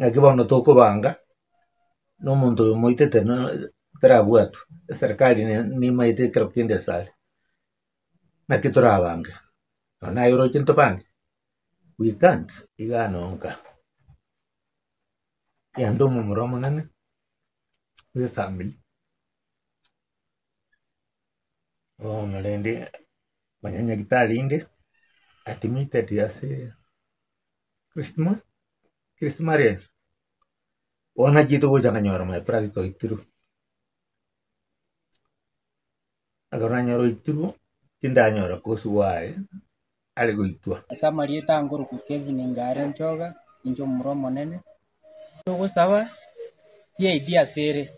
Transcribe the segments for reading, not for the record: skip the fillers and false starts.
Naki bono tokobanga, na omonto oyo omoitete tarabwatwa, eserekari nimaete ekero kende ase are, naki torabange? Nonya naye oroche ntobange? We can't. Iga nonka, yande omomura omonene bwa efamiri, bono rende nonya nyagetari inde admitted ase Christma Christmarian, bono nachiete gocha nkanyora my brother oitirwe. Ekero nanyora oitirwe, tindanyora cause why are goitwa. Ase amarieta nkorokwa Kevin Ngare Nchoga, ninche omomura omonene, togosaba CID ase ere,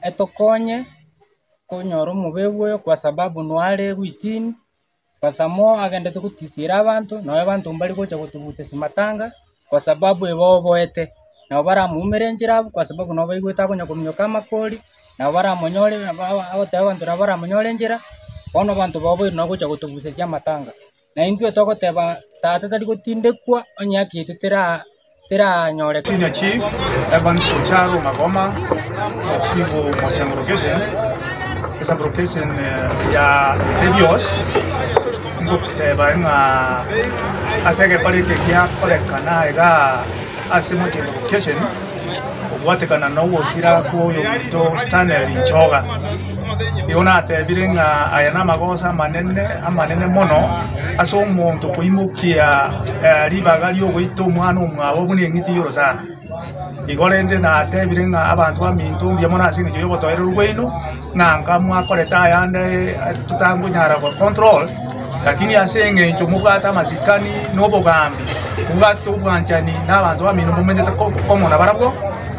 etokonye konyora omobegu oyo kwa sababu noare within, Furthermore agendete gotisiera abanto, nonya abanto mbare gocha gotuguta matanga, kwa sababu eboboete, nabo baramoumere enchera abwo kwa sababu nabo baigwete akonya kominyoka amakori, nabo baramonyore agoteba abanto nabo baramonyore enchera, bono abanto baoboire nabo gocha gotobusetia amatanga. Na intwe togoteba tata tari gotindekwa onye haki yaito tera teranyoreka. Senior Chief Evans Ocharo Magoma, Chief Mochengo Location, esublocation ya Ebios, ngoteba ng'a ase egekora eke giakorekana igaa ase Mochengo Location, kobwatekana na ogosira kwa oyominto Stanley Nchoga. Igo natebire ng'a aya namagoso amanene, amanene mono ase omonto koimokia ribaga ri'ogoita omwana omwabo buna eng'iti y'orosana. Igo rende natebire ng'a abanto baminto mbuya mono ase engencho y'obotoereru bwaino, ng'a nka mwakorete ayande totangonyara go control, lakini ase engencho mobwate amasikani na obogambi, mobwate obwanchani na abanto bamino momenyete komo nabarabwo,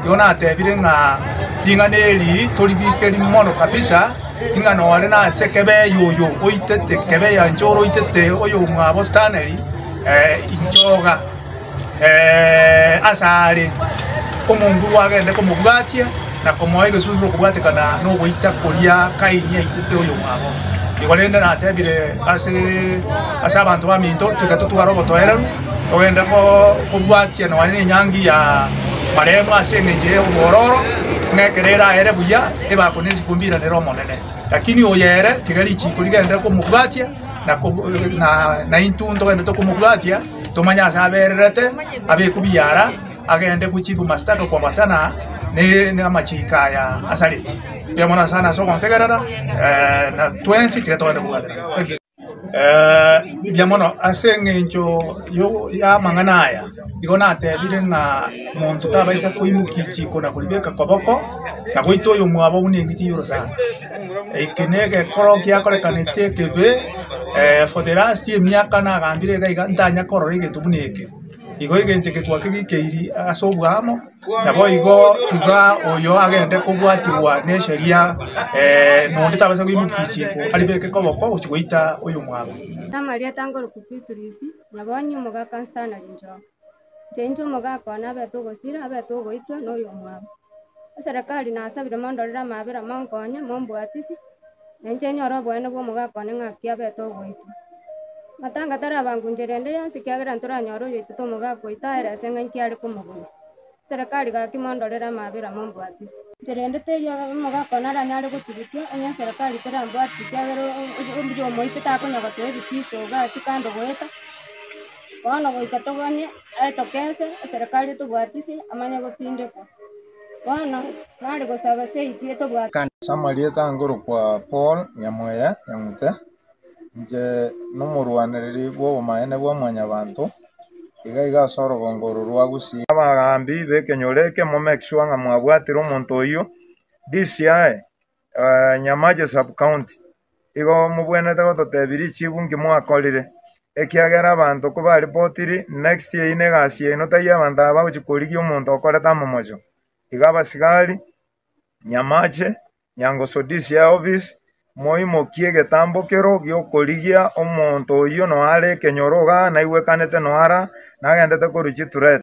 igo natebire ng'a ring'ana eri toribikeri mono kabisa, ng'a nore nase kebeya oyo oitete kebeya inche oroitete oyomwabo Stanley, inchoga. Asare omonguru agende komobwatia na komoa egesusuro kobwatekana nogoita koria Kaini aitete oyomwabo. Igo rende natebire ase ase abanto baminto, tiga totware obotoereru, togende kobwatia nonya nenyangi ya maremo ase engencho y'obwororo, ng'a ekero eraere buya, ebakwe nesiko mbiranere Omonene. Lakini oyo ere, tiga richiko rigende komobwatia, na na intwe ntogende tokomobwatia. Tomanye ase abererete, abekwe biara, agende gochibu masitaka koambatana namachiko aya asareti. Mbuya mono sana ase ogontegerera, na twensi tiga togende kobwaterana. Thank you. Mbuya mono ase eng'encho y'amang'ana aya, igo natebire ng'a monto tabaisa koimokia echiko na koribeka koboko, na goita oyomwabo buna eng'iti y'orosana. Eke negekoro giakorekanete ekebe. For the last emiaka nagambire iga iga ntanya korora egento buna eke. Igo egento eke twakegikeiri ase oboamo, naboigo tiga oyo agende kobwatigwa ne esheria nonde tabasa koimokia richiko aribeke koboko gochia goita oyomwabo. Amarieta nkorokwa Beatrice, nabonye omogaka Stanley Njoka. Inche inche omogaka one abete ogosira, abete ogoitwa, na oyomwabo. Eserekari nasabire mondorere amabera monkonye, mombwatisi, na inche nyore oboene bw'omogaka one ng'aki abete ogoitwa. Matanga tarabangu nchera ende yonsi ekiagera ntoranyore oyoitete omogaka oito aere ase ng'a inki are komoguna. Eserekari gaki mondorere amabera mombwatisi. Nchera ende teiyo omogaka one aranyare gotugutwa, onye eserekari terambwatisi ekiagera oria omoitete akonya gotoa ebitisho igaa chikando goeta. Bono goika toganye aetokese, eserekari etobwatisie, amanye gotindekwa. Bono nare gosaba seito etobwatisie. Ase amarieta nkorokwa Paul Nyamweya Nyang'ute, inche nomorwanereri bw'obomaene bwa mwanyabanto, iga iga ase orogongo oro rwa Gusii. Abagambi b'ekenyoro eke mo make sure ng'a mwabwatire omonto oyio, DCI, Nyamache sub-county, Igo mobwenerete gototebia richibu nki mwakorire, ekiagera abanto kobaripotiri next eyio negasi yaino taiyo abanto aba bagochia korigia omonto okorete amomocho. Igo abasigari, Nyamache, Nyangoso DCI office, moimokie egetambo kero giokorigia omonto oyio noare ekenyoro igaa naigwekanete noara nagendete korwa chitureti.